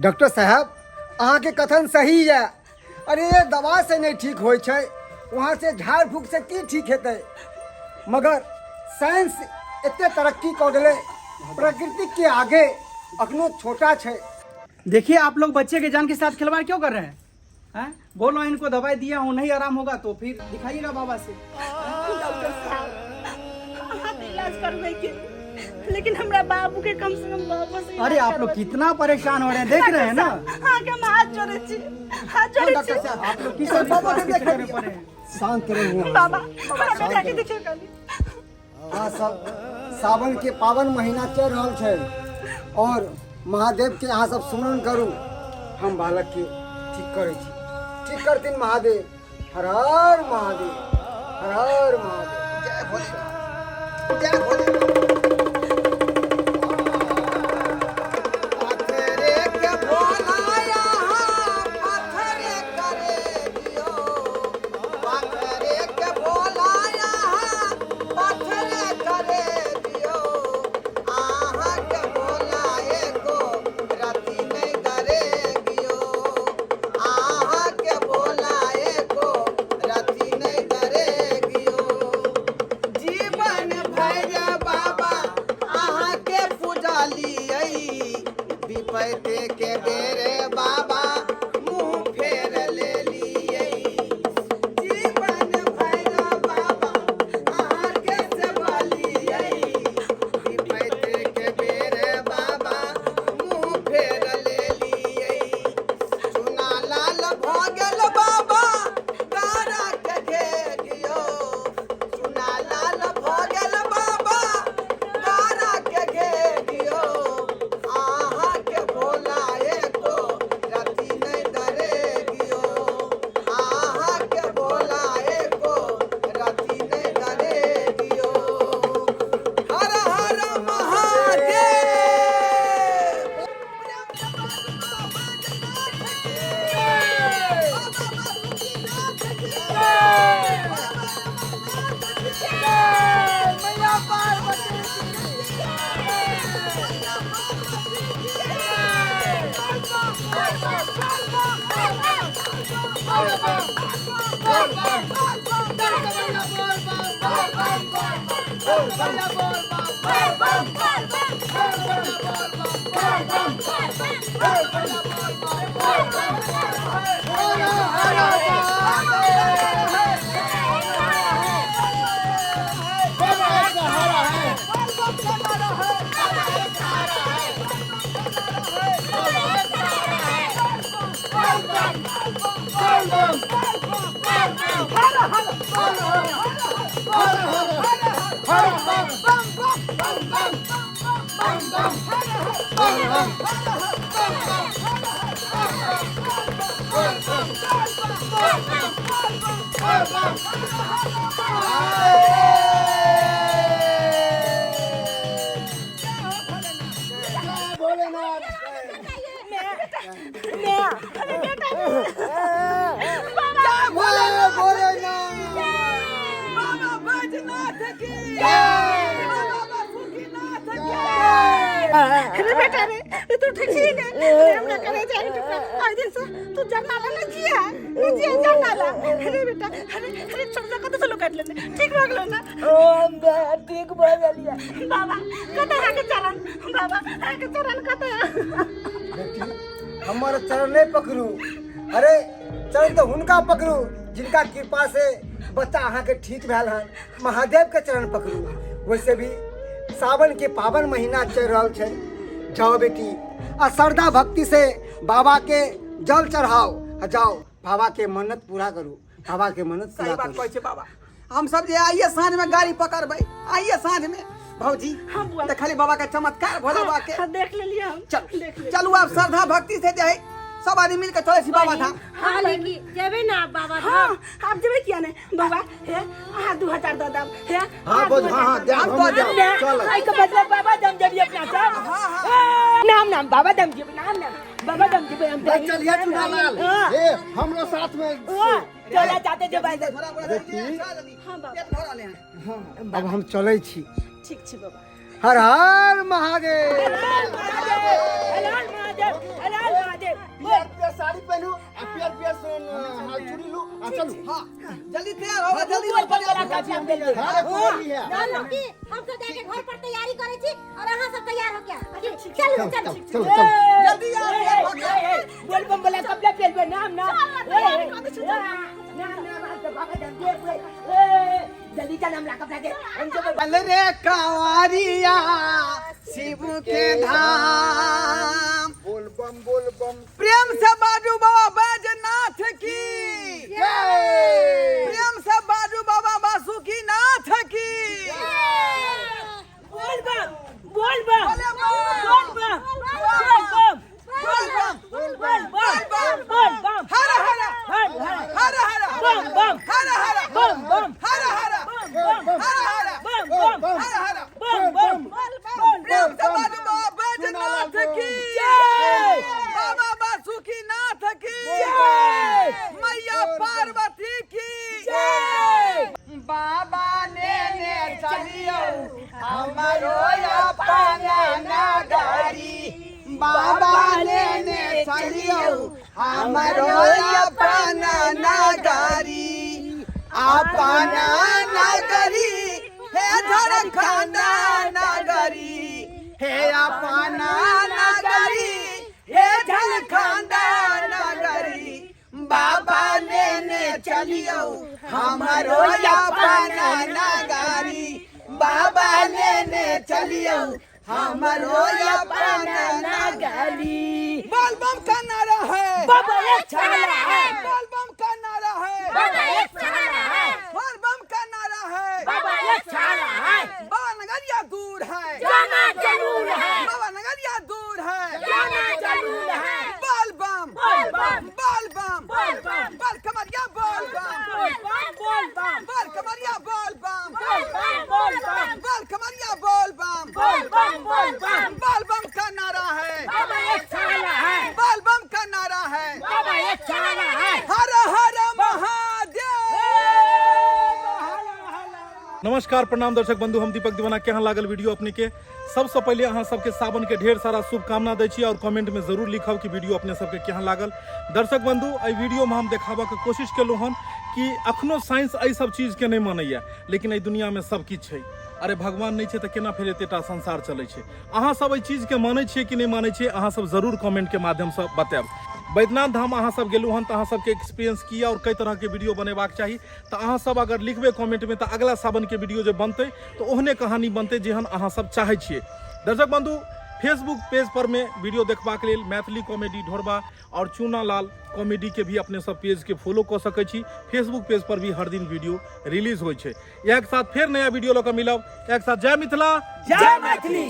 Doctor साहब, अहाँके कथन सही यऽ। अरे, दवा से नहीं ठीक होइ छै, वहाँ से झाड़ फूक से की ठीक हेतै? मगर साइंस एते तरक्की कऽ गेलै, प्रकृति के आगे अखनो छोटा छै। देखिए, आप लोग बच्चे के जान के साथ खिलवाड़ क्यों कर रहे हैं, हैं? बोलो, इनको दवाई दिया हूँ, नहीं आराम होगा तो फिर दिखाइएगा बाबा से। डॉक्टर साहब, अहाँ तऽ इलाज करबै के, लेकिन हमरा बाबू के कम से कम बाबा से इलाज अरे, आप लोग करबै। कितना परेशान हो रहे हैं, देख रहे हैं ना? अहाँ के हम हाथ जोड़े छी, हाथ जोड़े छी। डॉक्टर साहब, आप लोग किस विश्वास के चक्कर में पड़े हैं? शांत रहू अहाँ। बाबा, हमरा बेटा के देखियौ कनी। अहाँ सब, सावन के पावन महीना चल रहल छै और महादेव के अहाँ सब सुमरन करू। हम बालक के ठीक करै छी, ठीक करथिन महादेव। हर हर महादेव, हर हर महादेव। जय भोलेनाथ, जय भोलेनाथ। पत्थरे के भोला यहाँ पत्थरे करे दियो, पत्थरे के भोला यहाँ पत्थरे करे दियो, अहाँ के भोला एको रति नहीं करे दियो, अहाँ के भोला एको रति नहीं करे दियो। जीवन भर बाबा अहाँके पूजलियै, विपैते के बेरे बाबा मुँह फेर लेलियै। जीवन भर बाबा अहाँके सेवलियै, विपैते के बेरे बाबा मुँह फेर लेलियै। चुना लाल भऽ गेल बाबा तारा के घेरियो, चुना लाल भऽ गेल बाबा तारा के घेरियो, अहाँके भोला एको रति नहि डरेगियो, अहाँके भोला एको रति नहि डरेगियो। हर हर महादेव। बाबा बैजनाथ की, बाबा बासुकीनाथ की। अरे बेटा रे, ये तू ठीक छी ने? अरे, हमरा करे जाए टुकड़ा। आइ दिन से तू जरनाला न जिया, न जिया जरनाला। अरे बेटा, अरे अरे, छोड़ जा, कत से काट लेने? ठीक भऽ गेलो ना? ओ ठीक भऽ गेलियै। बाबा, कत अहाँके चरण? बाबा, अहाँके चरण कत? बेटी, हमर चरण नहि पकड़ू। अरे, चरण तऽ हुनका पकड़ू जिनका कृपा से बच्चा अहाँके ठीक भेल हन। महादेव के चरण पकड़ू। वैसे भी सावन के पावन महीना चलि रहल छै। जाओ बेटी, आ श्रद्धा भक्ति से बाबा के जल चढ़ाओ आ जाओ, बाबा के मन्नत पूरा करू, बाबा के मन्नत सही पूरा बात करू। कहै छै बाबा। हम सब जे आइए साँझ में गाड़ी पकड़बै, आइए साँझ में। भौजी। हाँ बुआ। देखली बाबा के चमत्कार, भोला बाबा के? हाँ, देख लेलियै हम। चल। देख लेलियै। चलू, आब श्रद्धा भक्ति से जे है सब आदमी मिल के चलै छी बाबा धाम। हाँ। हाँ लेकिन जेबै ना आप बाबा धाम? हाँ, आप जेबै किया नहि बौआ? हे, अहाँ 2000 दऽ देब हे। हाँ बोल, हाँ हाँ, देब। हम हम दऽ देब। देब। चल। एहिके बदला बाबा धाम जेबी अपना सब। नाम नाम बाबा धाम जेबै, नाम नाम बाबा धाम जेबै हम। चलिए चुनालाल। हाँ। हे, हमरो साथ में। हाँ, चला जाते जेबै। हाँ बाबा। अब हम चलै छी। ठीक छै बाबा। हर हर महादेव। हर हर महादेव, हर हर महादेव, हर हर महादेव। चलू हां जल्दी तैयार हो जल्दी बोल बम वाला कपड़ा पहनबै। अरे कोई है ना ना कि हम सब जाके घर पर तैयारी करै छी और अहाँ सब तैयार हो क्या चलू चलू चलो चलो चलो जल्दी आ तैयार हो गया बोल बम वाला कपड़ा पहनबै नाम नाम तैयारी कऽ दै छी, चल। नाम नाम हम तऽ बाबा धाम जेबै ए, जल्दी चल हमरा कपड़ा दे हम जेबै चल रे कंवरिया शिव के धाम बोल बम बोल बम प्रेम से बाजू बाबा बैजनाथ की प्रेम से बाजू बाबा बासुकी नाथ की बोल बम बोल बम बोले बम। बोल बम बोल बम बोल बम बोल बम बोल बम हर हर हर हर हर हर बम बम हर हर बम बम हर हर बम बम हर हर बम बम हर हर बम बम बम प्रेम से बाजू बाबा बैजनाथ की जय। बाबा बासुकी नाथ की जय। मैया पार्वती की जय। बाबा ने ने चलियो हमारो अपना नगरी बाबा ने ने चलियो हमारो अपना नगरी अपना नगरी हे झारखंड नगरी हे अपना नगरी हे झारखंड नगरी बाबा ने ने चलियो हमारो अपना नगरी बाबा ने ने चलियो हमारो अपना नगरी बोल बम का नारा है बाबा एक सहारा है बोल बम का नारा है बाबा एक सहारा है बोल बम का नारा है बाबा एक सहारा है बाबा नगरिया दूर है जाना जरूर है बाबा नगरिया दूर है जाना जरूर है बोल बम बोल बम बोल बम बोल बम बोल कमरिया बोल बम बोल बम बोल बम बोल कमरिया बोल बम बोल बम बोल बम बोल कमरिया बोल बम बोल बम बोल बम बोल बम का नारा है बाबा एक सहारा है बोल बम का नारा है बाबा एक सहारा है हर हर महादेव नमस्कार प्रणाम दर्शक बंधु हम दीपक दीवाना केहन लागल वीडियो अपने के सबसे पहले अहाँ सबके सावन के ढेर सारा शुभकामना दै छी और कमेंट में जरूर लिखब कि वीडियो अपने सबके केहन लागल दर्शक बंधु एहि वीडियो में हम देखाबऽ के कोशिश केलहुँ हन कि अखनो साइंस एहि सब चीज के नहि मानैया लेकिन एहि दुनिया में सब किछु छै अरे भगवान नहि छै तऽ केना फेर एतेटा संसार चलै छै अहाँ सब एहि चीज के मानै छियै कि नहि मानै छियै अहाँ सब जरूर कमेंट के माध्यमसँ बतायब बैद्यनाथ धाम अहाँ सब गेलहुँ हन तऽ अहाँ सबके एक्सपीरियंस की और कई तरह के वीडियो बनेबाक चाही तऽ अहाँ सब अगर लिखबै कमेंट में तऽ अगला सावन के वीडियो जे बनतै तऽ ओहने कहानी बनतै जेहन अहाँ सब चाहै छियै दर्शक बंधु फेसबुक पेज पर में वीडियो देखबाक लेल मैथिली कॉमेडी ढोरबा और चूना लाल कॉमेडी के भी अपने सब पेज के फॉलो कऽ सकै छी फेसबुक पेज पर भी हर दिन वीडियो रिलीज होइ छै इएह के साथ फेर नया वीडियो लऽ कऽ मिलब इएह के साथ जय मिथिला जय मैथिली